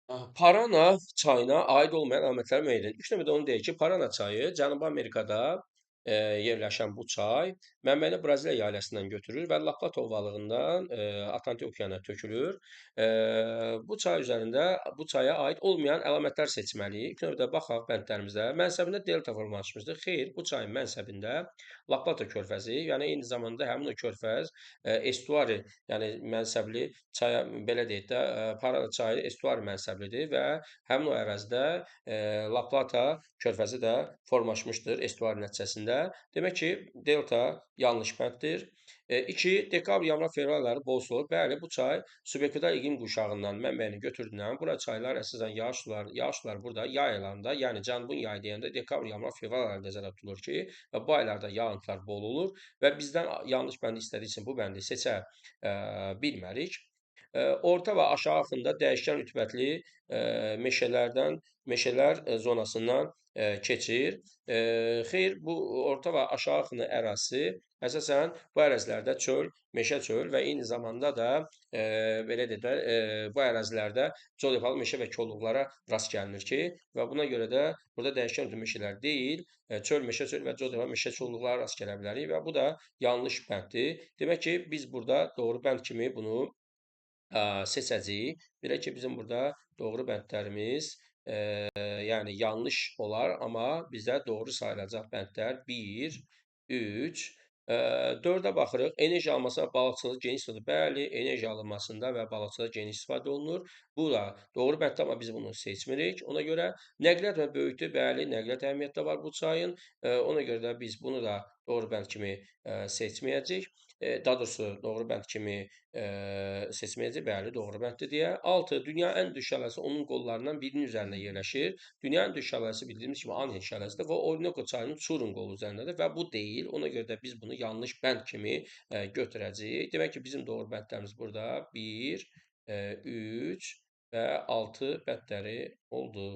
Parana çayına aid olmayan əlamətləri müəyyən edin. İlk növbədə onu deyək ki, Parana çayı Cənubi Amerikada yerləşən bu çay mənbəyini Braziliya yaylasından götürür və La Plata ovalığından Atlantik okeana tökülür. Bu çay üzərində bu çaya aid olmayan əlamətlər seçməliyik. İlk növbədə baxaq bəndlərimizə. Mənsəbində delta formalaşmışdır. Xeyr, bu çayın mənsəbində La Plata körfəzi, yəni eyni zamanda həmin o körfəz estuari, yəni mənsəbli çaya belə deyək də, Parana çayı estuari mənsəblidir və həmin o ərazidə La Plata körfəzi də formalaşmışdır estuari nəticəsində. Demək ki, delta yanlış bənddir. 2. Dekabr, yanvar, fevral ayları bol su olur. Bəli, bu çay subekvator iqlim quşağından mənbəyini götürdüyündən bura çaylar əsasən yağış suları burada yay aylarında, yəni cənubun yayı deyəndə dekabr, yanvar, fevral ayları nəzərdə tutulur ki, və bu aylarda yağıntılar bol olur və bizdən yanlış bəndi istədiyi üçün bu bəndi seçə bilmərik. Orta və aşağı axında dəyişkən rütubətli meşələr zonasından keçir. Xeyr, bu orta və aşağı axını ərazisi əsasən bu ərazilərdə çöl, meşə çöl və eyni zamanda da belə deyək də, bu ərazilərdə çöl yapalı meşə və kolluqlara rast gəlinir ki, və buna görə də burada dəyişkən rütubətli meşələr deyil, çöl, meşə çöl və çöl yapalı meşə kolluqlara rast gələ bilərik və bu da yanlış bənddir. Demək ki, biz burada doğru bənd kimi bunu seçəcəyik. Belə ki, bizim burada doğru bəndlərimiz, yəni yanlış olar, amma bizə doğru sayılacaq bəndlər 1, 3, 4-ə baxırıq. Enerji alınması və balıqçılıq geniş istifadə. Bəli, enerji alınmasında və balıqçılıqda geniş istifadə olunur. Bu da doğru bənddir, amma biz bunu seçmirik. Ona görə nəqliyyat və böyüklüyü, bəli, nəqliyyat əhəmiyyəti də var bu çayın. Ona görə də biz bunu da doğru bənd kimi seçməyəcəyik. Daha doğrusu, doğru bənd kimi seçməyəcək. Bəli, doğru bənddir deyə. 6. Dünya ən düz şəlaləsi onun qollarından birinin üzərində yerləşir. Dünya ən düz şəlaləsi bildiyimiz kimi Anhel şəlaləsidir və Orinoco çayının Çurun qolu üzərindədir və bu deyil. Ona görə də biz bunu yanlış bənd kimi götürəcəyik. Demək ki, bizim doğru bəndlərimiz burada 1, 3 və 6 bəndləri oldu.